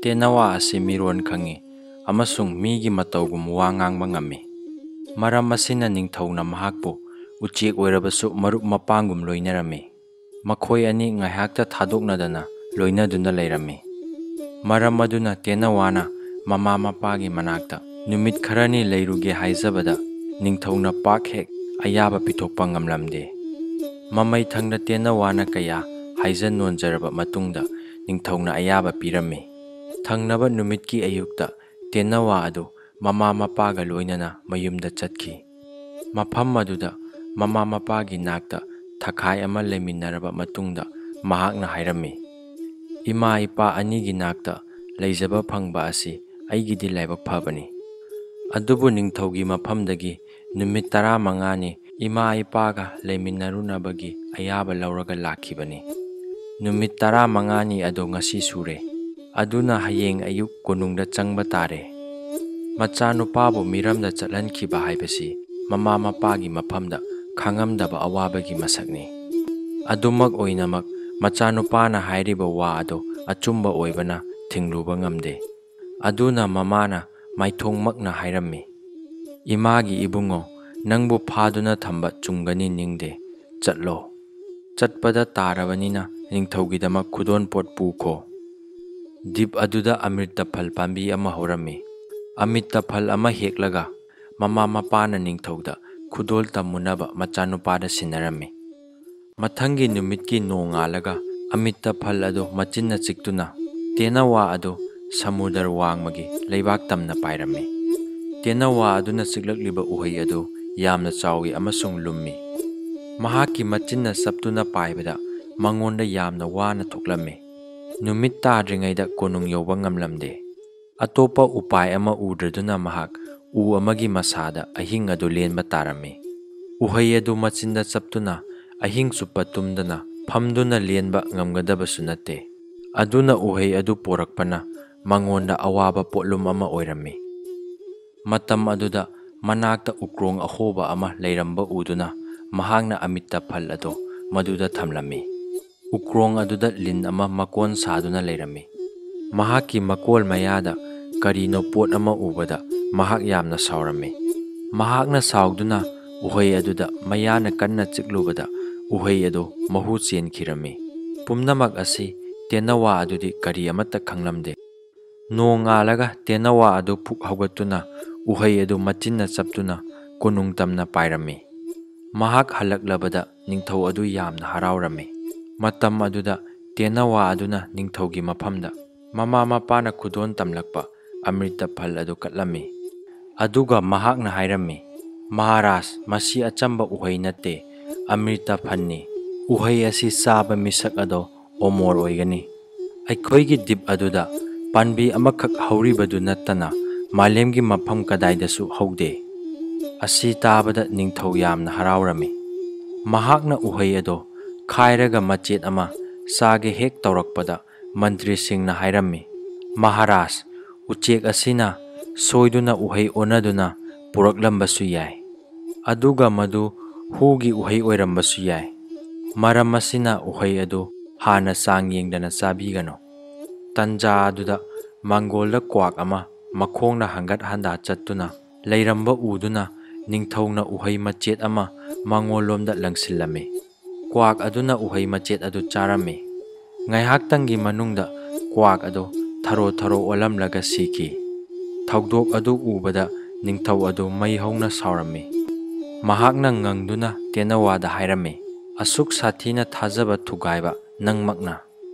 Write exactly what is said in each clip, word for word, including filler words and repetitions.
ꯇꯦꯅꯋꯥ ꯑꯁꯤ ꯃꯤꯔꯣꯟ ꯈꯪꯏ ꯑꯃꯁꯨꯡ ꯃꯤꯒꯤ ꯃꯇꯧꯒꯨꯝ ꯋꯥ ꯉꯥꯡꯕ ꯉꯝꯃꯤ꯫ ꯃꯔꯝ ꯑꯁꯤꯅ ꯅꯤꯡꯊꯧꯅ ꯃꯍꯥꯛꯄꯨ ꯎꯆꯦꯛ ꯑꯣꯏꯔꯕꯁꯨ ꯃꯔꯨꯞ ꯃꯄꯥꯡꯒꯨꯝ ꯂꯣꯏꯅꯔꯝꯃꯤ꯫ ꯃꯈꯣꯏ ꯑꯅꯤ ꯉꯥꯏꯍꯥꯛꯇ ꯊꯥꯗꯣꯛꯅꯗꯅ ꯂꯣꯏꯅꯗꯨꯅ ꯂꯩꯔꯝꯃꯤ꯫ ꯃꯔꯝ ꯑꯗꯨꯅ ꯇꯦꯅꯋꯥꯅ ꯃꯃꯥ ꯃꯄꯥꯒꯤ ꯃꯅꯥꯛꯇ ꯅꯨꯃꯤꯠ ꯈꯔꯅꯤ ꯂꯩꯔꯨꯒꯦ ꯍꯥꯏꯖꯕꯗ ꯅꯤꯡꯊꯧꯅ ꯄꯥꯛ ꯍꯦꯛ ꯑꯌꯥꯕ ꯄꯤꯊꯣꯛꯄ ꯉꯝꯂꯝꯗꯦ꯫ ꯃꯃꯩ ꯊꯪꯗ ꯇꯦꯅꯋꯥꯅ ꯀꯌꯥ ꯍꯥꯏꯖ ꯅꯣꯟꯖꯔꯕ ꯃꯇꯨꯡꯗ ꯅꯤꯡꯊꯧꯅ ꯑꯌꯥꯕ ꯄꯤꯔꯝꯃꯤ꯫ ꯊꯪꯅꯕ ꯅꯨꯃꯤꯠꯀꯤ ꯑꯌꯨꯛꯇ ꯇꯦꯅꯋꯥ ꯑꯗꯨ ꯃꯃꯥ ꯃꯄꯥꯒ ꯂꯣꯏꯅꯅ ꯃꯌꯨꯝꯗ ꯆꯠꯈꯤ꯫ ꯃꯐꯝ ꯑꯗꯨꯗ ꯃꯃꯥ ꯃꯄꯥꯒꯤ ꯅꯥꯛꯇ ꯊꯥꯈꯥꯏ ꯑꯃ ꯂꯩꯃꯤꯟꯅꯔꯕ ꯃꯇꯨꯡꯗ ꯃꯍꯥꯛꯅ ꯍꯥꯏꯔꯝꯃꯤ, "ꯏꯃꯥ ꯏꯄꯥ ꯑꯅꯤꯒꯤ ꯅꯥꯛꯇ ꯂꯩꯖꯕ ꯐꯪꯕ ꯑꯁꯤ ꯑꯩꯒꯤꯗꯤ ꯂꯥꯏꯕꯛ ꯐꯕꯅꯤ꯫ ꯑꯗꯨꯕꯨ ꯅꯤꯡꯊꯧꯒꯤ ꯃꯐꯝꯗꯒꯤ ꯅꯨꯃꯤꯠ ꯇꯔꯥꯃꯉꯥꯅꯤ ꯏꯃꯥ ꯏꯄꯥꯒ ꯂꯩꯃꯤꯟꯅꯔꯨꯅꯕꯒꯤ ꯑꯌꯥꯕ ꯂꯧꯔꯒ ꯂꯥꯛꯈꯤꯕꯅꯤ꯫ ꯅꯨꯃꯤꯠ ꯇꯔꯥꯃꯉꯥꯅꯤ ꯑꯗꯨ ꯉꯁꯤ ꯁꯨꯔꯦ꯫ ꯑꯗꯨꯅ ꯍꯌꯦꯡ ꯑꯌꯨꯛ ꯀꯣꯅꯨꯡꯗ ꯆꯪꯕ ꯇꯥꯔꯦ꯫ ꯃꯆꯥꯅꯨꯄꯥꯕꯨ ꯃꯤꯔꯝꯗ ꯆꯠꯍꯟꯈꯤꯕ ꯍꯥꯏꯕꯁꯤ ꯃꯃꯥ ꯃꯄꯥꯒꯤ ꯃꯐꯝꯗ ꯈꯥꯡꯉꯝꯗꯕ ꯑꯋꯥꯕꯒꯤ ꯃꯁꯛꯅꯤ꯫ ꯑꯗꯨꯃꯛ ꯑꯣꯏꯅꯃꯛ, ꯃꯆꯥꯅꯨꯄꯥꯅ ꯍꯥꯏꯔꯤꯕ ꯋꯥ ꯑꯗꯨ ꯑꯆꯨꯝꯕ ꯑꯣꯏꯕꯅ ꯊꯤꯡꯂꯨꯕ ꯉꯝꯗꯦ꯫ ꯑꯗꯨꯅ ꯃꯃꯥꯅ ꯃꯥꯏꯊꯣꯡꯃꯛꯅ ꯍꯥꯏꯔꯝꯃꯤ, "ꯏꯃꯥꯒꯤ ꯏꯕꯨꯡꯉꯣ, ꯅꯪꯕꯨ ꯐꯥꯗꯨꯅ ꯊꯝꯕ ꯆꯨꯝꯒꯅꯤ ꯅꯤꯡꯗꯦ꯫ ꯆꯠꯂꯣ꯫ ꯆꯠꯄꯗ ꯇꯥꯔꯕꯅꯤꯅ ꯅꯤꯡꯊꯧꯒꯤꯗꯃꯛ ꯈꯨꯗꯣꯜꯄꯣꯠ ꯄꯨꯈꯣ꯫" ꯗꯤꯞ ꯑꯗꯨꯗ ꯑꯃ꯭ꯔꯤꯇꯐꯜ ꯄꯥꯝꯕꯤ ꯑꯃ ꯍꯧꯔꯝꯃꯤ꯫ ꯑꯃ꯭ꯔꯤꯇꯐꯜ ꯑꯃ ꯍꯦꯛꯂꯒ ꯃꯃꯥ ꯃꯄꯥꯅ ꯅꯤꯡꯊꯧꯗ ꯈꯨꯗꯣꯜ ꯇꯝꯃꯨꯅꯕ ꯃꯆꯥꯅꯨꯄꯥꯗ ꯁꯤꯟꯅꯔꯝꯃꯤ꯫ ꯃꯊꯪꯒꯤ ꯅꯨꯃꯤꯠꯀꯤ ꯅꯣꯡꯉꯥꯜꯂꯒ ꯑꯃ꯭ꯔꯤꯇꯐꯜ ꯑꯗꯨ ꯃꯆꯤꯟꯅ ꯆꯤꯛꯇꯨꯅ ꯇꯦꯅꯋꯥ ꯑꯗꯨ ꯁꯃꯨꯗ꯭ꯔ ꯋꯥꯡꯃꯒꯤ ꯂꯩꯕꯥꯛ ꯇꯝꯅ ꯄꯥꯏꯔꯝꯃꯤ꯫ ꯇꯦꯅꯋꯥ ꯑꯗꯨꯅ ꯆꯤꯛꯂꯛꯂꯤꯕ ꯎꯍꯩ ꯑꯗꯨ ꯌꯥꯝꯅ ꯆꯥꯎꯏ ꯑꯃꯁꯨꯡ ꯂꯨꯝꯃꯤ꯫ ꯃꯍꯥꯛꯀꯤ ꯃꯆꯤꯟꯅ ꯆꯞꯇꯨꯅ ꯄꯥꯏꯕꯗ ꯃꯉꯣꯟꯗ ꯌꯥꯝꯅ ꯋꯥꯅ ꯊꯣꯛꯂꯝꯃꯤ꯫ ꯅꯨꯃꯤꯠ ꯇꯥꯗ꯭ꯔꯤꯉꯩꯗ ꯀꯣꯅꯨꯡ ꯌꯧꯕ ꯉꯝꯂꯝꯗꯦ꯫ ꯑꯇꯣꯞꯄ ꯎꯄꯥꯏ ꯑꯃ ꯎꯗ꯭ꯔꯗꯨꯅ ꯃꯍꯥꯛ ꯎ ꯑꯃꯒꯤ ꯃꯁꯥꯗ ꯑꯍꯤꯡ ꯑꯗꯨ ꯂꯦꯟꯕ ꯇꯥꯔꯝꯃꯤ꯫ ꯎꯍꯩ ꯑꯗꯨ ꯃꯆꯤꯟꯗ ꯆꯞꯇꯨꯅ ꯑꯍꯤꯡ ꯆꯨꯞꯄ ꯇꯨꯝꯗꯅ ꯐꯝꯗꯨꯅ ꯂꯦꯟꯕ ꯉꯝꯒꯗꯕꯁꯨ ꯅꯠꯇꯦ꯫ ꯑꯗꯨꯅ ꯎꯍꯩ ꯑꯗꯨ ꯄꯣꯔꯛꯄꯅ ꯃꯉꯣꯟꯗ ꯑꯋꯥꯕ ꯄꯣꯠꯂꯨꯝ ꯑꯃ ꯑꯣꯏꯔꯝꯃꯤ꯫ ꯃꯇꯝ ꯑꯗꯨꯗ ꯃꯅꯥꯛꯇ ꯎꯀ꯭ꯔꯣꯡ ꯑꯍꯣꯕ ꯑꯃ ꯂꯩꯔꯝꯕ ꯎꯗꯨꯅ ꯃꯍꯥꯛꯅ ꯑꯃ꯭ꯔꯤꯇꯐꯜ ꯑꯗꯨ ꯃꯗꯨꯗ ꯊꯝꯂꯝꯃꯤ꯫ ꯎꯀ꯭ꯔꯣꯡ ꯑꯗꯨꯗ ꯂꯤꯟ ꯑꯃ ꯃꯀꯣꯟ ꯁꯥꯗꯨꯅ ꯂꯩꯔꯝꯃꯤ꯫ ꯃꯍꯥꯛꯀꯤ ꯃꯀꯣꯜ ꯃꯌꯥꯗ ꯀꯔꯤꯅꯣ ꯄꯣꯠ ꯑꯃ ꯎꯕꯗ ꯃꯍꯥꯛ ꯌꯥꯝꯅ ꯁꯥꯎꯔꯝꯃꯤ꯫ ꯃꯍꯥꯛꯅ ꯁꯥꯎꯗꯨꯅ ꯎꯍꯩ ꯑꯗꯨꯗ ꯃꯌꯥꯅ ꯀꯟꯅ ꯆꯤꯛꯂꯨꯕꯗ ꯎꯍꯩ ꯑꯗꯨ ꯃꯍꯨ ꯆꯦꯟꯈꯤꯔꯝꯃꯤ꯫ ꯄꯨꯝꯅꯃꯛ ꯑꯁꯤ ꯇꯦꯅꯋꯥ ꯑꯗꯨꯗꯤ ꯀꯔꯤ ꯑꯃꯠꯇ ꯈꯪꯂꯝꯗꯦ꯫ ꯅꯣꯡꯉꯥꯜꯂꯒ ꯇꯦꯅꯋꯥ ꯑꯗꯨ ꯐꯨꯛ ꯍꯧꯒꯠꯇꯨꯅ ꯎꯍꯩ ꯑꯗꯨ ꯃꯆꯤꯟꯅ ꯆꯞꯇꯨꯅ ꯀꯣꯅꯨꯡ ꯇꯝꯅ ꯄꯥꯏꯔꯝꯃꯤ꯫ ꯃꯍꯥꯛ ꯍꯜꯂꯛꯂꯕꯗ ꯅꯤꯡꯊꯧ ꯑꯗꯨ ꯌꯥꯝꯅ ꯍꯔꯥꯎꯔꯝꯃꯤ꯫ ꯃꯇꯝ ꯑꯗꯨꯗ ꯇꯦꯅꯋꯥ ꯑꯗꯨꯅ ꯅꯤꯡꯊꯧꯒꯤ ꯃꯐꯝꯗ ꯃꯃꯥ ꯃꯄꯥꯅ ꯈꯨꯗꯣꯟ ꯇꯝꯂꯛꯄ ꯑꯃ꯭ꯔꯤꯇ ꯐꯜ ꯑꯗꯨ ꯀꯠꯂꯝꯃꯤ꯫ ꯑꯗꯨꯒ ꯃꯍꯥꯛꯅ ꯍꯥꯏꯔꯝꯃꯤ, "ꯃꯍꯥꯔꯥꯖ, ꯃꯁꯤ ꯑꯆꯝꯕ ꯎꯍꯩ ꯅꯠꯇꯦ, ꯑꯃ꯭ꯔꯤꯇ ꯐꯜꯅꯤ꯫ ꯎꯍꯩ ꯑꯁꯤ ꯆꯥꯕ ꯃꯤꯁꯛ ꯑꯗꯣ ꯑꯣꯃꯣꯔ ꯑꯣꯏꯒꯅꯤ꯫ ꯑꯩꯈꯣꯏꯒꯤ ꯗꯤꯞ ꯑꯗꯨꯗ ꯄꯥꯝꯕꯤ ꯑꯃꯈꯛ ꯍꯧꯔꯤꯕꯗꯨ ꯅꯠꯇꯅ ꯃꯥꯂꯦꯝꯒꯤ ꯃꯐꯝ ꯀꯗꯥꯏꯗꯁꯨ ꯍꯧꯗꯦ꯫" ꯑꯁꯤ ꯇꯥꯕꯗ ꯅꯤꯡꯊꯧ ꯌꯥꯝꯅ ꯍꯔꯥꯎꯔꯝꯃꯤ꯫ ꯃꯍꯥꯛꯅ ꯎꯍꯩ ꯑꯗꯣ ꯈꯥꯏꯔꯒ ꯃꯆꯦꯠ ꯑꯃ ꯆꯥꯒꯦ ꯍꯦꯛ ꯇꯧꯔꯛꯄꯗ ꯃꯟꯇ꯭ꯔꯤꯁꯤꯡꯅ ꯍꯥꯏꯔꯝꯃꯤ, "ꯃꯍꯥꯔꯥꯖ, ꯎꯆꯦꯛ ꯑꯁꯤꯅ ꯁꯣꯏꯗꯨꯅ ꯎꯍꯩ ꯑꯣꯟꯅꯗꯨꯅ ꯄꯨꯔꯛꯂꯝꯕꯁꯨ ꯌꯥꯏ꯫ ꯑꯗꯨꯒ ꯃꯗꯨ ꯍꯨꯒꯤ ꯎꯍꯩ ꯑꯣꯏꯔꯝꯕꯁꯨ ꯌꯥꯏ꯫ ꯃꯔꯝ ꯑꯁꯤꯅ ꯎꯍꯩ ꯑꯗꯨ ꯍꯥꯟꯅ ꯆꯥꯡ ꯌꯦꯡꯗꯅ ꯆꯥꯕꯤꯒꯅꯨ꯫" ꯇꯟꯖꯥ ꯑꯗꯨꯗ ꯃꯪꯒꯣꯜꯗ ꯀ꯭ꯋꯥꯛ ꯑꯃ ꯃꯈꯣꯡꯅ ꯍꯪꯒꯠ ꯍꯟꯗꯥ ꯆꯠꯇꯨꯅ ꯂꯩꯔꯝꯕ ꯎꯗꯨꯅ ꯅꯤꯡꯊꯧꯅ ꯎꯍꯩ ꯃꯆꯦꯠ ꯑꯃ ꯃꯉꯣꯟꯂꯣꯝꯗ ꯂꯪꯁꯤꯜꯂꯝꯃꯤ꯫ ꯀ꯭ꯋꯥꯛ ꯑꯗꯨꯅ ꯎꯍꯩ ꯃꯆꯦꯠ ꯑꯗꯨ ꯆꯥꯔꯝꯃꯤ꯫ ꯉꯥꯏꯍꯥꯛꯇꯪꯒꯤ ꯃꯅꯨꯡꯗ ꯀ꯭ꯋꯥꯛ ꯑꯗꯨ ꯊꯔꯣ ꯊꯔꯣ ꯑꯣꯜꯂꯝꯂꯒ ꯁꯤꯈꯤ꯫ ꯊꯧꯗꯣꯛ ꯑꯗꯨ ꯎꯕꯗ ꯅꯤꯡꯊꯧ ꯑꯗꯨ ꯃꯩ ꯍꯧꯅ ꯁꯥꯎꯔꯝꯃꯤ꯫ ꯃꯍꯥꯛꯅ ꯉꯪꯗꯨꯅ ꯇꯦꯅꯋꯥꯗ ꯍꯥꯏꯔꯝꯃꯤ, "ꯑꯁꯨꯛ ꯁꯥꯊꯤꯅ ꯊꯥꯖꯕ ꯊꯨꯒꯥꯏꯕ ꯅꯪꯃꯛꯅ?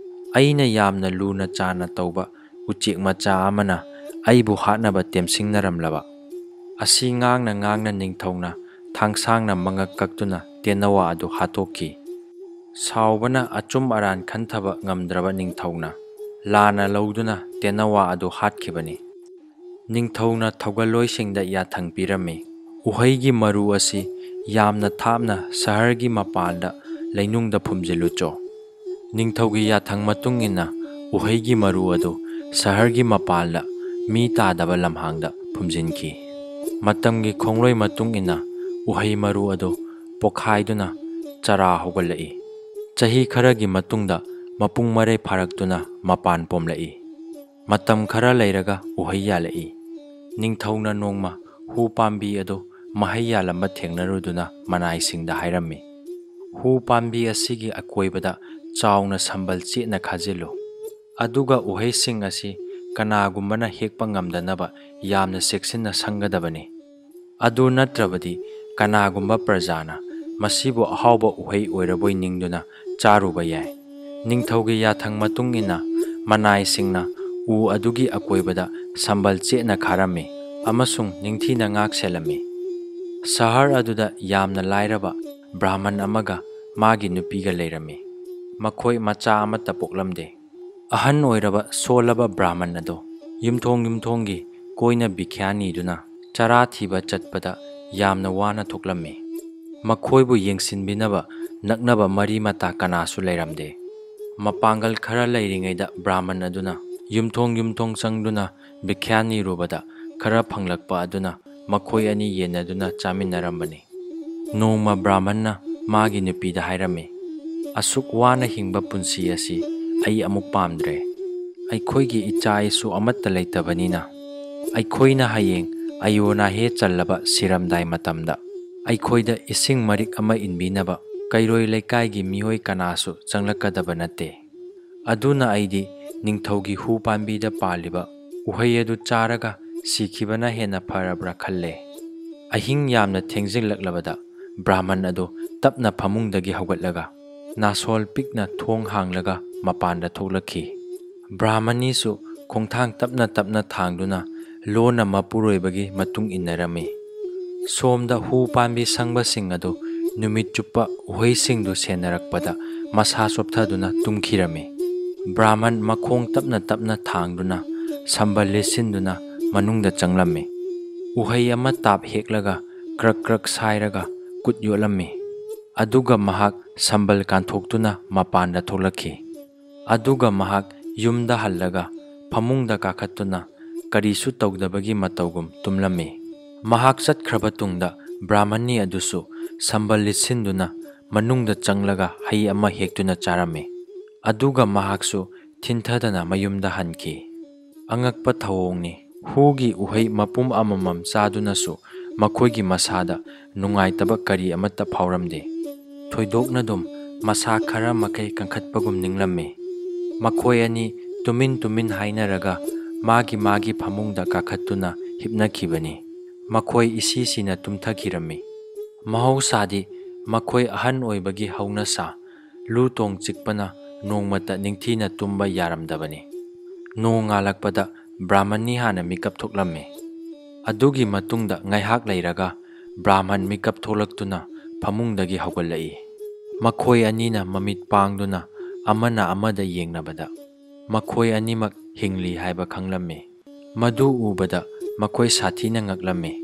ꯑꯩꯅ ꯌꯥꯝꯅ ꯂꯨꯅ ꯆꯥꯅ ꯇꯧꯕ ꯎꯆꯦꯛ ꯃꯆꯥ ꯑꯃꯅ ꯑꯩꯕꯨ ꯍꯥꯠꯅꯕ ꯇꯦꯝꯁꯤꯡꯅꯔꯝꯂꯕ?" ꯑꯁꯤ ꯉꯥꯡꯅ ꯉꯥꯡꯅ ꯅꯤꯡꯊꯧꯅ ꯊꯥꯡꯁꯥꯡꯅ ꯃꯉꯛ ꯀꯛꯇꯨꯅ ꯇꯦꯅꯋꯥ ꯑꯗꯨ ꯍꯥꯠꯇꯣꯛꯈꯤ꯫ ꯁꯥꯎꯕꯅ ꯑꯆꯨꯝ ꯑꯔꯥꯟ ꯈꯟꯊꯕ ꯉꯝꯗ꯭ꯔꯕ ꯅꯤꯡꯊꯧꯅ ꯂꯥꯟꯅ ꯂꯧꯗꯨꯅ ꯇꯦꯅꯋꯥ ꯑꯗꯨ ꯍꯥꯠꯈꯤꯕꯅꯤ꯫ ꯅꯤꯡꯊꯧꯅ ꯊꯧꯒꯜꯂꯣꯏꯁꯤꯡꯗ ꯌꯥꯊꯪ ꯄꯤꯔꯝꯃꯤ, "ꯎꯍꯩꯒꯤ ꯃꯔꯨ ꯑꯁꯤ ꯌꯥꯝꯅ ꯊꯥꯞꯅ ꯁꯍꯔꯒꯤ ꯃꯄꯥꯟꯗ ꯂꯩꯅꯨꯡꯗ ꯐꯨꯝꯖꯤꯜꯂꯨꯆꯣ꯫" ꯅꯤꯡꯊꯧꯒꯤ ꯌꯥꯊꯪ ꯃꯇꯨꯡ ꯏꯟꯅ ꯎꯍꯩꯒꯤ ꯃꯔꯨ ꯑꯗꯨ ꯁꯍꯔꯒꯤ ꯃꯄꯥꯟꯗ ꯃꯤ ꯇꯥꯗꯕ ꯂꯝꯍꯥꯡꯗ ꯐꯨꯝꯖꯤꯟꯈꯤ꯫ ꯃꯇꯝꯒꯤ ꯈꯣꯡꯂꯣꯏ ꯃꯇꯨꯡ ꯏꯟꯅ ꯎꯍꯩ ꯃꯔꯨ ꯑꯗꯨ ꯄꯣꯈꯥꯏꯗꯨꯅ ꯆꯔꯥ ꯍꯧꯒꯠꯂꯛꯏ꯫ ꯆꯍꯤ ꯈꯔꯒꯤ ꯃꯇꯨꯡꯗ ꯃꯄꯨꯡ ꯃꯔꯩ ꯐꯥꯔꯛꯇꯨꯅ ꯃꯄꯥꯟ ꯄꯣꯝꯂꯛꯏ꯫ ꯃꯇꯝ ꯈꯔ ꯂꯩꯔꯒ ꯎꯍꯩ ꯌꯥꯜꯂꯛꯏ꯫ ꯅꯤꯡꯊꯧꯅ ꯅꯣꯡꯃ ꯍꯨ ꯄꯥꯝꯕꯤ ꯑꯗꯨ ꯃꯍꯩ ꯌꯥꯜꯂꯝꯕ ꯊꯦꯡꯅꯔꯨꯗꯨꯅ ꯃꯅꯥꯏꯁꯤꯡꯗ ꯍꯥꯏꯔꯝꯃꯤ, "ꯍꯨ ꯄꯥꯝꯕꯤ ꯑꯁꯤꯒꯤ ꯑꯀꯣꯏꯕꯗ ꯆꯥꯎꯅ ꯁꯝꯕꯜ ꯆꯦꯠꯅ ꯈꯥꯖꯤꯜꯂꯨ꯫ ꯑꯗꯨꯒ ꯎꯍꯩꯁꯤꯡ ꯑꯁꯤ ꯀꯅꯥꯒꯨꯝꯕꯅ ꯍꯦꯛꯄ ꯉꯝꯗꯅꯕ ꯌꯥꯝꯅ ꯆꯦꯛꯁꯤꯟꯅ ꯁꯪꯒꯗꯕꯅꯤ꯫ ꯑꯗꯨ ꯅꯠꯇ꯭ꯔꯕꯗꯤ ꯀꯅꯥꯒꯨꯝꯕ ꯄ꯭ꯔꯖꯥꯅ ꯃꯁꯤꯕꯨ ꯑꯍꯥꯎꯕ ꯎꯍꯩ ꯑꯣꯏꯔꯕꯣꯏ ꯅꯤꯡꯗꯨꯅ ꯆꯥꯔꯨꯕ ꯌꯥꯏ꯫" ꯅꯤꯡꯊꯧꯒꯤ ꯌꯥꯊꯪ ꯃꯇꯨꯡ ꯏꯟꯅ ꯃꯅꯥꯏꯁꯤꯡꯅ ꯎ ꯑꯗꯨꯒꯤ ꯑꯀꯣꯏꯕꯗ ꯁꯝꯕꯜ ꯆꯦꯠꯅ ꯈꯥꯔꯝꯃꯤ ꯑꯃꯁꯨꯡ ꯅꯤꯡꯊꯤꯅ ꯉꯥꯛ ꯁꯦꯜꯂꯝꯃꯤ꯫ ꯁꯍꯔ ꯑꯗꯨꯗ ꯌꯥꯝꯅ ꯂꯥꯏꯔꯕ ꯕ꯭ꯔꯥꯍꯃꯟ ꯑꯃꯒ ꯃꯥꯒꯤ ꯅꯨꯄꯤꯒ ꯂꯩꯔꯝꯃꯤ꯫ ꯃꯈꯣꯏ ꯃꯆꯥ ꯑꯃꯠꯇ ꯄꯣꯛꯂꯝꯗꯦ꯫ ꯑꯍꯟ ꯑꯣꯏꯔꯕ ꯁꯣꯜꯂꯕ ꯕ꯭ꯔꯥꯍꯃꯟ ꯑꯗꯣ ꯌꯨꯝꯊꯣꯡ ꯌꯨꯝꯊꯣꯡꯒꯤ ꯀꯣꯏꯅ ꯚꯤꯈ꯭ꯌꯥ ꯅꯤꯗꯨꯅ ꯆꯔꯥ ꯊꯤꯕ ꯆꯠꯄꯗ ꯌꯥꯝꯅ ꯋꯥꯅ ꯊꯣꯛꯂꯝꯃꯤ꯫ ꯃꯈꯣꯏꯕꯨ ꯌꯦꯡꯁꯤꯟꯕꯤꯅꯕ ꯅꯛꯅꯕ ꯃꯔꯤ ꯃꯇꯥ ꯀꯅꯥꯁꯨ ꯂꯩꯔꯝꯗꯦ꯫ ꯃꯄꯥꯡꯒꯜ ꯈꯔ ꯂꯩꯔꯤꯉꯩꯗ ꯕ꯭ꯔꯥꯍꯃꯟ ꯑꯗꯨꯅ ꯌꯨꯝꯊꯣꯡ ꯌꯨꯝꯊꯣꯡ ꯆꯪꯗꯨꯅ ꯚꯤꯈ꯭ꯌꯥ ꯅꯤꯔꯨꯕꯗ ꯈꯔ ꯐꯪꯂꯛꯄ ꯑꯗꯨꯅ ꯃꯈꯣꯏ ꯑꯅꯤ ꯌꯦꯟꯅꯗꯨꯅ ꯆꯥꯃꯤꯟꯅꯔꯝꯕꯅꯤ꯫ ꯅꯣꯡꯃ ꯕ꯭ꯔꯥꯍꯃꯟꯅ ꯃꯥꯒꯤ ꯅꯨꯄꯤꯗ ꯍꯥꯏꯔꯝꯃꯤ, "ꯑꯁꯨꯛ ꯋꯥꯅ ꯍꯤꯡꯕ ꯄꯨꯟꯁꯤ ꯑꯁꯤ ꯑꯩ ꯑꯃꯨꯛ ꯄꯥꯝꯗ꯭ꯔꯦ꯫ ꯑꯩꯈꯣꯏꯒꯤ ꯏꯆꯥ ꯏꯁꯨ ꯑꯃꯠꯇ ꯂꯩꯇꯕꯅꯤꯅ, ꯑꯩꯈꯣꯏꯅ ꯍꯌꯦꯡ ꯑꯌꯣꯅꯥꯍꯦ ꯆꯜꯂꯕ ꯁꯤꯔꯝꯗꯥꯏ ꯃꯇꯝꯗ ꯑꯩꯈꯣꯏꯗ ꯏꯁꯤꯡ ꯃꯔꯤꯛ ꯑꯃ ꯏꯟꯕꯤꯅꯕ ꯀꯩꯔꯣꯏ ꯂꯩꯀꯥꯏꯒꯤ ꯃꯤꯑꯣꯏ ꯀꯅꯥꯁꯨ ꯆꯪꯂꯛꯀꯗꯕ ꯅꯠꯇꯦ꯫ ꯑꯗꯨꯅ ꯑꯩꯗꯤ ꯅꯤꯡꯊꯧꯒꯤ ꯍꯨ ꯄꯥꯝꯕꯤꯗ ꯄꯥꯜꯂꯤꯕ ꯎꯍꯩ ꯑꯗꯨ ꯆꯥꯔꯒ ꯁꯤꯈꯤꯕꯅ ꯍꯦꯟꯅ ꯐꯔꯕ꯭ꯔꯥ ꯈꯜꯂꯦ꯫" ꯑꯍꯤꯡ ꯌꯥꯝꯅ ꯊꯦꯡꯖꯤꯜꯂꯛꯂꯕꯗ ꯕ꯭ꯔꯥꯍꯃꯟ ꯑꯗꯨ ꯇꯞꯅ ꯐꯃꯨꯡꯗꯒꯤ ꯍꯧꯒꯠꯂꯒ ꯅꯥꯁꯣꯜ ꯄꯤꯛꯅ ꯊꯣꯡ ꯍꯥꯡꯂꯒ ꯃꯄꯥꯟꯗ ꯊꯣꯛꯂꯛꯈꯤ꯫ ꯕ꯭ꯔꯥꯍꯃꯅꯤꯁꯨ ꯈꯣꯡꯊꯥꯡ ꯇꯞꯅ ꯇꯞꯅ ꯊꯥꯡꯗꯨꯅ ꯂꯣꯟꯅ ꯃꯄꯨꯔꯣꯏꯕꯒꯤ ꯃꯇꯨꯡ ꯏꯟꯅꯔꯝꯃꯤ꯫ ꯁꯣꯝꯗ ꯍꯨ ꯄꯥꯝꯕꯤ ꯁꯪꯕꯁꯤꯡ ꯑꯗꯨ ꯅꯨꯃꯤꯠ ꯆꯨꯞꯄ ꯎꯍꯩꯁꯤꯡꯗꯨ ꯁꯦꯟꯅꯔꯛꯄꯗ ꯃꯁꯥ ꯆꯣꯞꯊꯗꯨꯅ ꯇꯨꯝꯈꯤꯔꯝꯃꯤ꯫ ꯕ꯭ꯔꯥꯍꯃꯟ ꯃꯈꯣꯡ ꯇꯞꯅ ꯇꯞꯅ ꯊꯥꯡꯗꯨꯅ ꯁꯝꯕꯜ ꯂꯤꯠꯁꯤꯟꯗꯨꯅ ꯃꯅꯨꯡꯗ ꯆꯪꯂꯝꯃꯤ꯫ ꯎꯍꯩ ꯑꯃ ꯇꯥꯞ ꯍꯦꯛꯂꯒ ꯀ꯭ꯔꯛ ꯀ꯭ꯔꯛ ꯁꯥꯏꯔꯒ ꯈꯨꯠ ꯌꯣꯠꯂꯝꯃꯤ꯫ ꯑꯗꯨꯒ ꯃꯍꯥꯛ ꯁꯝꯕꯜ ꯀꯥꯟꯊꯣꯛꯇꯨꯅ ꯃꯄꯥꯟꯗ ꯊꯣꯛꯂꯛꯈꯤ꯫ ꯑꯗꯨꯒ ꯃꯍꯥꯛ ꯌꯨꯝꯗ ꯍꯜꯂꯒ ꯐꯃꯨꯡꯗ ꯀꯥꯈꯠꯇꯨꯅ ꯀꯔꯤꯁꯨ ꯇꯧꯗꯕꯒꯤ ꯃꯇꯧꯒꯨꯝ ꯇꯨꯝꯂꯝꯃꯤ꯫ ꯃꯍꯥꯛ ꯆꯠꯈ꯭ꯔꯕ ꯇꯨꯡꯗ ꯕ꯭ꯔꯥꯍꯃꯅꯤ ꯑꯗꯨꯁꯨ ꯁꯝꯕꯜ ꯂꯤꯠꯁꯤꯟꯗꯨꯅ ꯃꯅꯨꯡꯗ ꯆꯪꯂꯒ ꯍꯩ ꯑꯃ ꯍꯦꯛꯇꯨꯅ ꯆꯥꯔꯝꯃꯤ꯫ ꯑꯗꯨꯒ ꯃꯍꯥꯛꯁꯨ ꯊꯤꯟꯊꯗꯅ ꯃꯌꯨꯝꯗ ꯍꯟꯈꯤ꯫ ꯑꯉꯛꯄ ꯊꯧꯑꯣꯡꯅꯤ꯫ ꯍꯨꯒꯤ ꯎꯍꯩ ꯃꯄꯨꯝ ꯑꯃꯃꯝ ꯆꯥꯗꯨꯅꯁꯨ ꯃꯈꯣꯏꯒꯤ ꯃꯁꯥꯗ ꯅꯨꯡꯉꯥꯏꯇꯕ ꯀꯔꯤ ꯑꯃꯠꯇ ꯐꯥꯎꯔꯝꯗꯦ꯫ ꯊꯣꯏꯗꯣꯛꯅꯗꯨꯝ ꯃꯁꯥ ꯈꯔ ꯃꯈꯩ ꯀꯟꯈꯠꯄꯒꯨꯝ ꯅꯤꯡꯂꯝꯃꯤ꯫ ꯃꯈꯣꯏ ꯑꯅꯤ ꯇꯨꯃꯤꯟ ꯇꯨꯃꯤꯟ ꯍꯥꯏꯅꯔꯒ ꯃꯥꯒꯤ ꯃꯥꯒꯤ ꯐꯃꯨꯡꯗ ꯀꯥꯈꯠꯇꯨꯅ ꯍꯤꯞꯅꯈꯤꯕꯅꯤ꯫ ꯃꯈꯣꯏ ꯏꯁꯤ ꯁꯤꯅ ꯇꯨꯝꯊꯈꯤꯔꯝꯃꯤ꯫ ꯃꯍꯧꯁꯥꯗꯤ ꯃꯈꯣꯏ ꯑꯍꯟ ꯑꯣꯏꯕꯒꯤ ꯍꯧꯅꯁꯥ, ꯂꯨ ꯇꯣꯡ ꯆꯤꯛꯄꯅ ꯅꯣꯡꯃꯇ ꯅꯤꯡꯊꯤꯅ ꯇꯨꯝꯕ ꯌꯥꯔꯝꯗꯕꯅꯤ꯫ ꯅꯣꯡ ꯉꯥꯜꯂꯛꯄꯗ ꯕ꯭ꯔꯥꯍꯃꯟꯅꯤ ꯍꯥꯟꯅ ꯃꯤꯀꯞ ꯊꯣꯛꯂꯝꯃꯤ꯫ ꯑꯗꯨꯒꯤ ꯃꯇꯨꯡꯗ ꯉꯥꯏꯍꯥꯛ ꯂꯩꯔꯒ ꯕ꯭ꯔꯥꯍꯃꯟ ꯃꯤꯀꯞ ꯊꯣꯛꯂꯛꯇꯨꯅ ꯐꯃꯨꯡꯗꯒꯤ ꯍꯧꯒꯠꯂꯛꯏ꯫ ꯃꯈꯣꯏ ꯑꯅꯤꯅ ꯃꯃꯤꯠ ꯄꯥꯡꯗꯨꯅ ꯑꯃꯅ ꯑꯃꯗ ꯌꯦꯡꯅꯕꯗ ꯃꯈꯣꯏ ꯑꯅꯤꯃꯛ ꯍꯤꯡꯂꯤ ꯍꯥꯏꯕ ꯈꯪꯂꯝꯃꯤ꯫ ꯃꯗꯨ ꯎꯕꯗ ꯃꯈꯣꯏ ꯁꯥꯊꯤꯅ ꯉꯛꯂꯝꯃꯤ꯫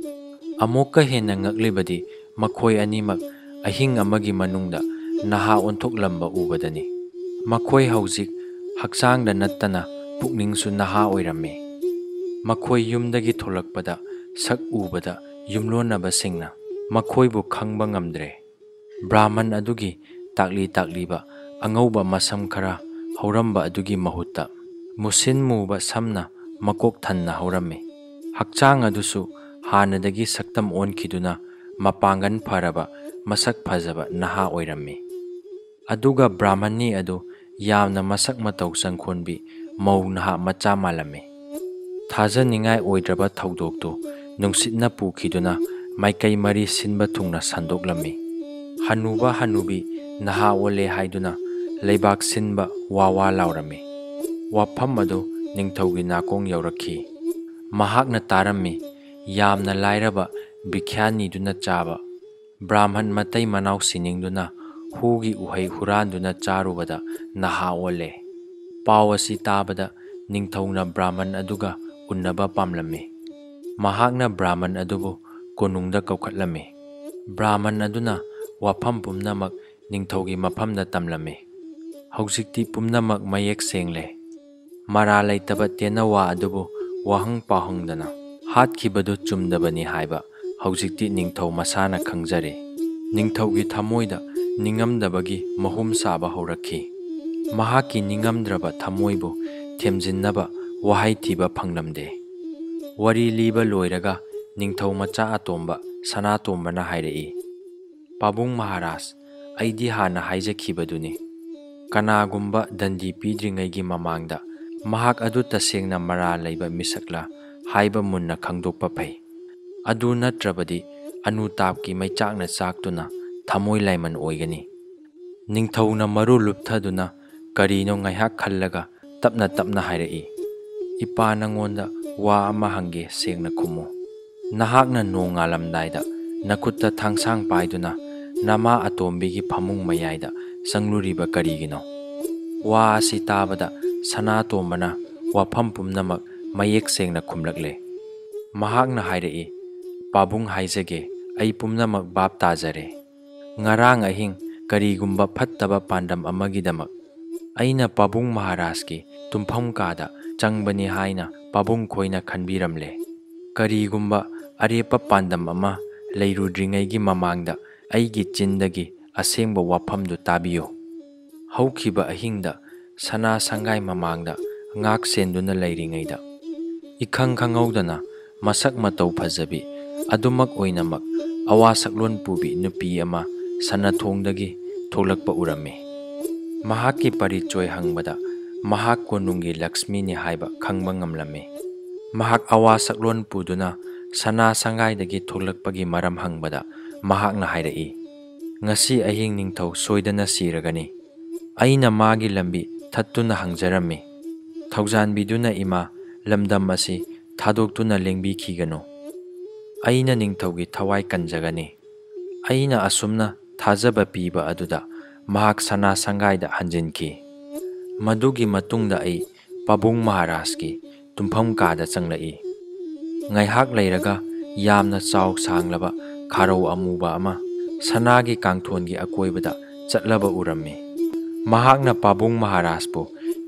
ꯑꯃꯨꯛꯀ ꯍꯦꯟꯅ ꯉꯛꯂꯤꯕꯗꯤ ꯃꯈꯣꯏ ꯑꯅꯤꯃꯛ ꯑꯍꯤꯡ ꯑꯃꯒꯤ ꯃꯅꯨꯡꯗ ꯅꯍꯥ ꯑꯣꯟꯊꯣꯛꯂꯝꯕ ꯎꯕꯗꯅꯤ꯫ ꯃꯈꯣꯏ ꯍꯧꯖꯤꯛ ꯍꯛꯆꯥꯡꯗ ꯅꯠꯇꯅ ꯄꯨꯛꯅꯤꯡꯁꯨ ꯅꯍꯥ ꯑꯣꯏꯔꯝꯃꯤ꯫ ꯃꯈꯣꯏ ꯌꯨꯝꯗꯒꯤ ꯊꯣꯛꯂꯛꯄꯗ ꯁꯛ ꯎꯕꯗ ꯌꯨꯝꯂꯣꯟꯅꯕꯁꯤꯡꯅ ꯃꯈꯣꯏꯕꯨ ꯈꯪꯕ ꯉꯝꯗ꯭ꯔꯦ꯫ ꯕ꯭ꯔꯥꯍꯃꯟ ꯑꯗꯨꯒꯤ ꯇꯥꯛꯂꯤ ꯇꯥꯛꯂꯤꯕ ꯑꯉꯧꯕ ꯃꯁꯝ ꯈꯔ ꯍꯧꯔꯝꯕ ꯑꯗꯨꯒꯤ ꯃꯍꯨꯠꯇ ꯃꯨꯁꯤꯟ ꯃꯨꯕ ꯁꯝꯅ ꯃꯀꯣꯛ ꯊꯟꯅ ꯍꯧꯔꯝꯃꯤ꯫ ꯍꯛꯆꯥꯡ ꯑꯗꯨꯁꯨ ꯍꯥꯟꯅꯗꯒꯤ ꯁꯛꯇꯝ ꯑꯣꯟꯈꯤꯗꯨꯅ ꯃꯄꯥꯡꯒꯜ ꯐꯔꯕ ꯃꯁꯛ ꯐꯖꯕ ꯅꯍꯥ ꯑꯣꯏꯔꯝꯃꯤ꯫ ꯑꯗꯨꯒ ꯕ꯭ꯔꯥꯍꯃꯟꯅꯤ ꯑꯗꯨ ꯌꯥꯝꯅ ꯃꯁꯛ ꯃꯇꯧ ꯆꯪꯈꯣꯟꯕꯤ ꯃꯧ ꯅꯍꯥ ꯃꯆꯥ ꯃꯥꯜꯂꯝꯃꯤ꯫ ꯊꯥꯖꯅꯤꯡꯉꯥꯏ ꯑꯣꯏꯗ꯭ꯔꯕ ꯊꯧꯗꯣꯛꯇꯨ ꯅꯨꯡꯁꯤꯠꯅ ꯄꯨꯈꯤꯗꯨꯅ ꯃꯥꯏꯀꯩ ꯃꯔꯤ ꯁꯤꯟꯕ ꯊꯨꯡꯅ ꯁꯟꯗꯣꯛꯂꯝꯃꯤ꯫ ꯍꯅꯨꯕ ꯍꯅꯨꯕꯤ ꯅꯍꯥ ꯑꯣꯜꯂꯦ ꯍꯥꯏꯗꯨꯅ ꯂꯩꯕꯥꯛ ꯁꯤꯟꯕ ꯋꯥ ꯋꯥ ꯂꯥꯎꯔꯝꯃꯤ꯫ ꯋꯥꯐꯝ ꯑꯗꯨ ꯅꯤꯡꯊꯧꯒꯤ ꯅꯥꯀꯣꯡ ꯌꯧꯔꯛꯈꯤ꯫ ꯃꯍꯥꯛꯅ ꯇꯥꯔꯝꯃꯤ꯫ ꯌꯥꯝꯅ ꯂꯥꯏꯔꯕ ꯚꯤꯈ꯭ꯌꯥꯅꯤꯗꯨꯅ ꯆꯥꯕ ꯕ꯭ꯔꯥꯍꯃꯟ ꯃꯇꯩ ꯃꯅꯥꯎ ꯁꯤꯅꯤꯡꯗꯨꯅ ꯍꯨꯒꯤ ꯎꯍꯩ ꯍꯨꯔꯥꯟꯗꯨꯅ ꯆꯥꯔꯨꯕꯗ ꯅꯍꯥ ꯑꯣꯜꯂꯦ꯫ ꯄꯥꯎ ꯑꯁꯤ ꯇꯥꯕꯗ ꯅꯤꯡꯊꯧꯅ ꯕ꯭ꯔꯥꯍꯃꯟ ꯑꯗꯨꯒ ꯎꯟꯅꯕ ꯄꯥꯝꯂꯝꯃꯤ꯫ ꯃꯍꯥꯛꯅ ꯕ꯭ꯔꯥꯍꯃꯟ ꯑꯗꯨꯕꯨ ꯀꯣꯅꯨꯡꯗ ꯀꯧꯈꯠꯂꯝꯃꯤ꯫ ꯕ꯭ꯔꯥꯍꯃꯟ ꯑꯗꯨꯅ ꯋꯥꯐꯝ ꯄꯨꯝꯅꯃꯛ ꯅꯤꯡꯊꯧꯒꯤ ꯃꯐꯝꯗ ꯇꯝꯂꯝꯃꯤ꯫ ꯍꯧꯖꯤꯛꯇꯤ ꯄꯨꯝꯅꯃꯛ ꯃꯌꯦꯛ ꯁꯦꯡꯂꯦ꯫ ꯃꯔꯥ ꯂꯩꯇꯕ ꯇꯦꯅꯋꯥ ꯑꯗꯨꯕꯨ ꯋꯥꯍꯪ ꯄꯥꯎꯍꯪꯗꯅ ꯍꯥꯠꯈꯤꯕꯗꯨ ꯆꯨꯝꯗꯕꯅꯤ ꯍꯥꯏꯕ ꯍꯧꯖꯤꯛꯇꯤ ꯅꯤꯡꯊꯧ ꯃꯁꯥꯅ ꯈꯪꯖꯔꯦ꯫ ꯅꯤꯡꯊꯧꯒꯤ ꯊꯃꯣꯏꯗ ꯅꯤꯡꯉꯝꯗꯕꯒꯤ ꯃꯍꯨꯝ ꯁꯥꯕ ꯍꯧꯔꯛꯈꯤ꯫ ꯃꯍꯥꯛꯀꯤ ꯅꯤꯡꯉꯝꯗ꯭ꯔꯕ ꯊꯃꯣꯏꯕꯨ ꯊꯦꯝꯖꯤꯟꯅꯕ ꯋꯥꯍꯩ ꯊꯤꯕ ꯐꯪꯂꯝꯗꯦ꯫ ꯋꯥꯔꯤ ꯂꯤꯕ ꯂꯣꯏꯔꯒ ꯅꯤꯡꯊꯧ ꯃꯆꯥ ꯑꯇꯣꯝꯕ ꯁꯅꯥꯇꯣꯝꯕꯅ ꯍꯥꯏꯔꯛꯏ, "ꯄꯥꯕꯨꯡ ꯃꯍꯥꯔꯥꯖ, ꯑꯩꯗꯤ ꯍꯥꯟꯅ ꯍꯥꯏꯖꯈꯤꯕꯗꯨꯅꯤ, ꯀꯅꯥꯒꯨꯝꯕ ꯗꯟꯗꯤ ꯄꯤꯗ꯭ꯔꯤꯉꯩꯒꯤ ꯃꯃꯥꯡꯗ ꯃꯍꯥꯛ ꯑꯗꯨ ꯇꯁꯦꯡꯅ ꯃꯔꯥꯜ ꯂꯩꯕ ꯃꯤꯁꯛꯂ ꯍꯥꯏꯕ ꯃꯨꯟꯅ ꯈꯪꯗꯣꯛꯄ ꯐꯩ꯫ ꯑꯗꯨ ꯅꯠꯇ꯭ꯔꯕꯗꯤ ꯑꯅꯨꯇꯥꯞꯀꯤ ꯃꯩꯆꯥꯛꯅ ꯆꯥꯛꯇꯨꯅ ꯊꯃꯣꯏ ꯂꯥꯏꯃꯟ ꯑꯣꯏꯒꯅꯤ꯫" ꯅꯤꯡꯊꯧꯅ ꯃꯔꯨ ꯂꯨꯞꯊꯗꯨꯅ ꯀꯔꯤꯅꯣ ꯉꯥꯏꯍꯥꯛ ꯈꯜꯂꯒ ꯇꯞꯅ ꯇꯞꯅ ꯍꯥꯏꯔꯛꯏ, "ꯏꯄꯥ, ꯅꯉꯣꯟꯗ ꯋꯥ ꯑꯃ ꯍꯪꯒꯦ, ꯁꯦꯡꯅ ꯈꯨꯝꯃꯨ꯫ ꯅꯍꯥꯛꯅ ꯅꯣꯡꯉꯥꯜꯂꯝꯗꯥꯏꯗ ꯅꯈꯨꯠꯇ ꯊꯥꯡꯁꯥꯡ ꯄꯥꯏꯗꯨꯅ ꯅꯃꯥ ꯑꯇꯣꯝꯕꯤꯒꯤ ꯐꯃꯨꯡ ꯃꯌꯥꯏꯗ ꯆꯪꯂꯨꯔꯤꯕ ꯀꯔꯤꯒꯤꯅꯣ?" ꯋꯥ ꯑꯁꯤ ꯇꯥꯕꯗ ꯁꯅꯥꯇꯣꯝꯕꯅ ꯋꯥꯐꯝ ꯄꯨꯝꯅꯃꯛ ꯃꯌꯦꯛ ꯁꯦꯡꯅ ꯈꯨꯝꯂꯛꯂꯦ꯫ ꯃꯍꯥꯛꯅ ꯍꯥꯏꯔꯛꯏ, "ꯄꯥꯕꯨꯡ, ꯍꯥꯏꯖꯒꯦ, ꯑꯩ ꯄꯨꯝꯅꯃꯛ ꯚꯥꯞ ꯇꯥꯖꯔꯦ꯫ ꯉꯔꯥꯡ ꯑꯍꯤꯡ ꯀꯔꯤꯒꯨꯝꯕ ꯐꯠꯇꯕ ꯄꯥꯟꯗꯝ ꯑꯃꯒꯤꯗꯃꯛ ꯑꯩꯅ ꯄꯥꯕꯨꯡ ꯃꯍꯥꯔꯥꯖꯀꯤ ꯇꯨꯝꯐꯝ ꯀꯥꯗ ꯆꯪꯕꯅꯤ ꯍꯥꯏꯅ ꯄꯥꯕꯨꯡ ꯈꯣꯏꯅ ꯈꯟꯕꯤꯔꯝꯂꯦ꯫ ꯀꯔꯤꯒꯨꯝꯕ ꯑꯔꯦꯞꯄ ꯄꯥꯟꯗꯝ ꯑꯃ ꯂꯩꯔꯨꯗ꯭ꯔꯤꯉꯩꯒꯤ ꯃꯃꯥꯡꯗ ꯑꯩꯒꯤ ꯆꯤꯟꯗꯒꯤ ꯑꯁꯦꯡꯕ ꯋꯥꯐꯝꯗꯨ ꯇꯥꯕꯤꯌꯨ꯫ ꯍꯧꯈꯤꯕ ꯑꯍꯤꯡꯗ ꯁꯅꯥ ꯁꯪꯒꯥꯏ ꯃꯃꯥꯡꯗ ꯉꯥꯛ ꯁꯦꯟꯗꯨꯅ ꯂꯩꯔꯤꯉꯩꯗ, ꯏꯈꯪ ꯈꯪꯍꯧꯗꯅ ꯃꯁꯛ ꯃꯇꯧ ꯐꯖꯕꯤ ꯑꯗꯨꯃꯛ ꯑꯣꯏꯅꯃꯛ ꯑꯋꯥ ꯁꯛꯂꯣꯟ ꯄꯨꯕꯤ ꯅꯨꯄꯤ ꯑꯃ ꯁꯅꯥꯊꯣꯡꯗꯒꯤ ꯊꯣꯛꯂꯛꯄ ꯎꯔꯝꯃꯤ꯫ ꯃꯍꯥꯛꯀꯤ ꯄꯔꯤꯆꯣꯏ ꯍꯪꯕꯗ ꯃꯍꯥꯛ ꯀꯣꯅꯨꯡꯒꯤ ꯂꯛꯁꯃꯤꯅꯤ ꯍꯥꯏꯕ ꯈꯪꯕ ꯉꯝꯂꯝꯃꯤ꯫ ꯃꯍꯥꯛ ꯑꯋꯥ ꯁꯛꯂꯣꯟ ꯄꯨꯗꯨꯅ ꯁꯅꯥ ꯁꯪꯒꯥꯏꯗꯒꯤ ꯊꯣꯛꯂꯛꯄꯒꯤ ꯃꯔꯝ ꯍꯪꯕꯗ ꯃꯍꯥꯛꯅ ꯍꯥꯏꯔꯛꯏ, "ꯉꯁꯤ ꯑꯍꯤꯡ ꯅꯤꯡꯊꯧ ꯁꯣꯏꯗꯅ ꯁꯤꯔꯒꯅꯤ꯫ ꯑꯩꯅ ꯃꯥꯒꯤ ꯂꯝꯕꯤ ꯊꯠꯇꯨꯅ ꯍꯪꯖꯔꯝꯃꯤ꯫ ꯊꯧꯖꯥꯟꯕꯤꯗꯨꯅ ꯏꯃꯥ, ꯂꯝꯗꯝ ꯑꯁꯤ ꯊꯥꯗꯣꯛꯇꯨꯅ ꯂꯦꯡꯕꯤꯈꯤꯒꯅꯨ꯫ ꯑꯩꯅ ꯅꯤꯡꯊꯧꯒꯤ ꯊꯋꯥꯏ ꯀꯟꯖꯒꯅꯤ꯫" ꯑꯩꯅ ꯑꯁꯨꯝꯅ ꯊꯥꯖꯕ ꯄꯤꯕ ꯑꯗꯨꯗ ꯃꯍꯥꯛ ꯁꯅꯥ ꯁꯪꯒꯥꯏꯗ ꯍꯟꯖꯤꯟꯈꯤ꯫ ꯃꯗꯨꯒꯤ ꯃꯇꯨꯡꯗ ꯑꯩ ꯄꯥꯕꯨꯡ ꯃꯍꯥꯔꯥꯖꯀꯤ ꯇꯨꯝꯐꯝ ꯀꯥꯗ ꯆꯪꯂꯛꯏ꯫ ꯉꯥꯏꯍꯥꯛ ꯂꯩꯔꯒ ꯌꯥꯝꯅ ꯆꯥꯎ ꯁꯥꯡꯂꯕ ꯈꯥꯔꯧ ꯑꯃꯨꯕ ꯑꯃ ꯁꯅꯥꯒꯤ ꯀꯥꯡꯊꯣꯟꯒꯤ ꯑꯀꯣꯏꯕꯗ ꯆꯠꯂꯕ ꯎꯔꯝꯃꯤ꯫ ꯃꯍꯥꯛꯅ ꯄꯥꯕꯨꯡ ꯃꯍꯥꯔꯥꯖꯄꯨ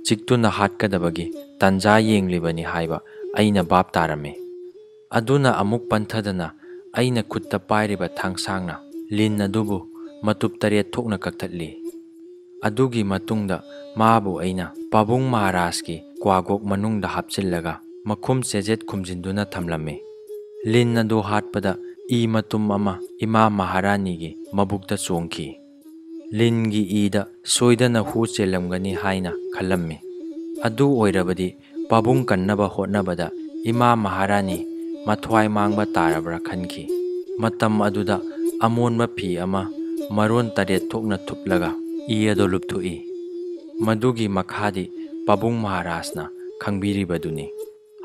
ꯆꯤꯛꯇꯨꯅ ꯍꯥꯠꯀꯗꯕꯒꯤ ꯇꯥꯟꯖꯥ ꯌꯦꯡꯂꯤꯕꯅꯤ ꯍꯥꯏꯕ ꯑꯩꯅ ꯚꯥꯞ ꯇꯥꯔꯝꯃꯤ꯫ ꯑꯗꯨꯅ ꯑꯃꯨꯛ ꯄꯟꯊꯗꯅ ꯑꯩꯅ ꯈꯨꯠꯇ ꯄꯥꯏꯔꯤꯕ ꯊꯥꯡꯁꯥꯡꯅ ꯂꯤꯟ ꯑꯗꯨꯕꯨ ꯃꯇꯨꯞ ꯇꯔꯦꯠ ꯊꯣꯛꯅ ꯀꯛꯊꯠꯂꯤ꯫ ꯑꯗꯨꯒꯤ ꯃꯇꯨꯡꯗ ꯃꯥꯕꯨ ꯑꯩꯅ ꯄꯥꯕꯨꯡ ꯃꯍꯥꯔꯥꯖꯀꯤ ꯀ꯭ꯋꯥꯒꯣꯛ ꯃꯅꯨꯡꯗ ꯍꯥꯞꯆꯤꯜꯂꯒ ꯃꯈꯨꯝ ꯆꯦꯖꯦꯠ ꯈꯨꯝꯖꯤꯟꯗꯨꯅ ꯊꯝꯂꯝꯃꯤ꯫ ꯂꯤꯟ ꯑꯗꯨ ꯍꯥꯠꯄꯗ ꯏ ꯃꯇꯨꯝ ꯑꯃ ꯏꯃꯥ ꯃꯍꯥꯔꯥꯅꯤꯒꯤ ꯃꯕꯨꯛꯇ ꯆꯣꯡꯈꯤ꯫ ꯂꯤꯟꯒꯤ ꯏꯗ ꯁꯣꯏꯗꯅ ꯍꯨ ꯆꯦꯜꯂꯝꯒꯅꯤ ꯍꯥꯏꯅ ꯈꯜꯂꯝꯃꯤ꯫ ꯑꯗꯨ ꯑꯣꯏꯔꯕꯗꯤ ꯄꯥꯕꯨꯡ ꯀꯟꯅꯕ ꯍꯣꯠꯅꯕꯗ ꯏꯃꯥ ꯃꯍꯥꯔꯥꯅꯤ ꯃꯊ꯭ꯋꯥꯏ ꯃꯥꯡꯕ ꯇꯥꯔꯕ꯭ꯔꯥ ꯈꯟꯈꯤ꯫ ꯃꯇꯝ ꯑꯗꯨꯗ ꯑꯃꯣꯟꯕ ꯐꯤ ꯑꯃ ꯃꯔꯣꯟ ꯇꯔꯦꯠ ꯊꯣꯛꯅ ꯊꯨꯞꯂꯒ ꯏ ꯑꯗꯨ ꯂꯨꯞꯊꯣꯛꯏ꯫ ꯃꯗꯨꯒꯤ ꯃꯈꯥꯗꯤ ꯄꯥꯕꯨꯡ ꯃꯍꯥꯔꯥꯖꯅ ꯈꯪꯕꯤꯔꯤꯕꯗꯨꯅꯤ꯫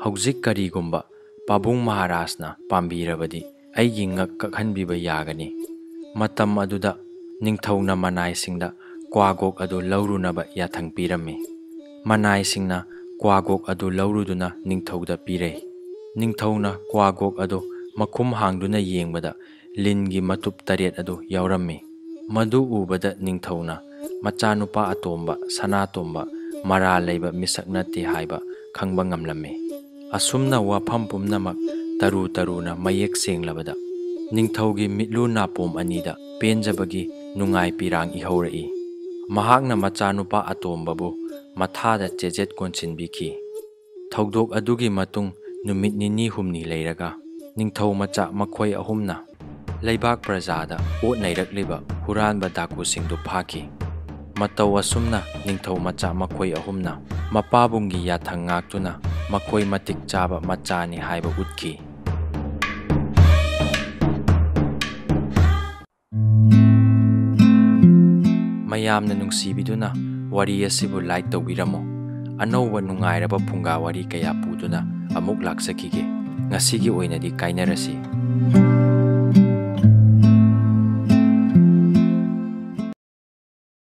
ꯍꯧꯖꯤꯛ ꯀꯔꯤꯒꯨꯝꯕ ꯄꯥꯕꯨꯡ ꯃꯍꯥꯔꯥꯖꯅ ꯄꯥꯝꯕꯤꯔꯕꯗꯤ ꯑꯩꯒꯤ ꯉꯛ ꯀꯛꯍꯟꯕꯤꯕ ꯌꯥꯒꯅꯤ꯫ ꯃꯇꯝ ꯑꯗꯨꯗ ꯅꯤꯡꯊꯧꯅ ꯃꯅꯥꯏꯁꯤꯡꯗ ꯀ꯭ꯋꯥꯒꯣꯛ ꯑꯗꯨ ꯂꯧꯔꯨꯅꯕ ꯌꯥꯊꯪ ꯄꯤꯔꯝꯃꯤ꯫ ꯃꯅꯥꯏꯁꯤꯡꯅ ꯀ꯭ꯋꯥꯒꯣꯛ ꯑꯗꯨ ꯂꯧꯔꯨꯗꯨꯅ ꯅꯤꯡꯊꯧꯗ ꯄꯤꯔꯦ꯫ ꯅꯤꯡꯊꯧꯅ ꯀ꯭ꯋꯥꯒꯣꯛ ꯑꯗꯨ ꯃꯈꯨꯝ ꯍꯥꯡꯗꯨꯅ ꯌꯦꯡꯕꯗ ꯂꯤꯟꯒꯤ ꯃꯇꯨꯞ ꯇꯔꯦꯠ ꯑꯗꯨ ꯌꯥꯎꯔꯝꯃꯤ꯫ ꯃꯗꯨ ꯎꯕꯗ ꯅꯤꯡꯊꯧꯅ ꯃꯆꯥꯅꯨꯄꯥ ꯑꯇꯣꯝꯕ ꯁꯅꯥꯇꯣꯝꯕ ꯃꯔꯥꯜ ꯂꯩꯕ ꯃꯤꯁꯛ ꯅꯠꯇꯦ ꯍꯥꯏꯕ ꯈꯪꯕ ꯉꯝꯂꯝꯃꯤ꯫ ꯑꯁꯨꯝꯅ ꯋꯥꯐꯝ ꯄꯨꯝꯅꯃꯛ ꯇꯔꯨ ꯇꯔꯨꯅ ꯃꯌꯦꯛ ꯁꯦꯡꯂꯕꯗ ꯅꯤꯡꯊꯧꯒꯤ ꯃꯤꯠꯂꯨ ꯅꯥꯄꯣꯝ ꯑꯅꯤꯗ ꯄꯦꯟꯖꯕꯒꯤ ꯅꯨꯡꯉꯥꯏ ꯄꯤꯔꯥꯡ ꯏꯍꯧꯔꯛꯏ꯫ ꯃꯍꯥꯛꯅ ꯃꯆꯥꯅꯨꯄꯥ ꯑꯇꯣꯝꯕꯕꯨ ꯃꯊꯥꯗ ꯆꯦꯖꯦꯠ ꯀꯣꯟꯁꯤꯟꯕꯤꯈꯤ꯫ ꯊꯧꯗꯣꯛ ꯑꯗꯨꯒꯤ ꯃꯇꯨꯡ ꯅꯨꯃꯤꯠ ꯅꯤꯅꯤ ꯍꯨꯝꯅꯤ ꯂꯩꯔꯒ ꯅꯤꯡꯊꯧ ꯃꯆꯥ ꯃꯈꯣꯏ ꯑꯍꯨꯝꯅ ꯂꯩꯕꯥꯛ ꯄ꯭ꯔꯖꯥꯗ ꯑꯣꯠ ꯅꯩꯔꯛꯂꯤꯕ ꯍꯨꯔꯥꯟꯕ ꯗꯥꯀꯨꯁꯤꯡꯗꯨ ꯐꯥꯈꯤ꯫ ꯃꯇꯧ ꯑꯁꯨꯝꯅ ꯅꯤꯡꯊꯧ ꯃꯆꯥ ꯃꯈꯣꯏ ꯑꯍꯨꯝꯅ ꯃꯄꯥꯕꯨꯡꯒꯤ ꯌꯥꯊꯪ ꯉꯥꯛꯇꯨꯅ ꯃꯈꯣꯏ ꯃꯇꯤꯛ ꯆꯥꯕ ꯃꯆꯥꯅꯤ ꯍꯥꯏꯕ ꯎꯠꯈꯤ꯫ ꯃꯌꯥꯝꯅ ꯅꯨꯡꯁꯤꯕꯤꯗꯨꯅ ꯋꯥꯔꯤ ꯑꯁꯤꯕꯨ like ꯇꯧꯕꯤꯔꯝꯃꯨ꯫ ꯑꯅꯧꯕ ꯅꯨꯡꯉꯥꯏꯔꯕ ꯐꯨꯡꯒꯥ ꯋꯥꯔꯤ ꯀꯌꯥ ꯄꯨꯗꯨꯅ ꯑꯃꯨꯛ ꯂꯥꯛꯆꯈꯤꯒꯦ꯫ ꯉꯁꯤꯒꯤ ꯑꯣꯏꯅꯗꯤ ꯀꯥꯏꯅꯔꯁꯤ꯫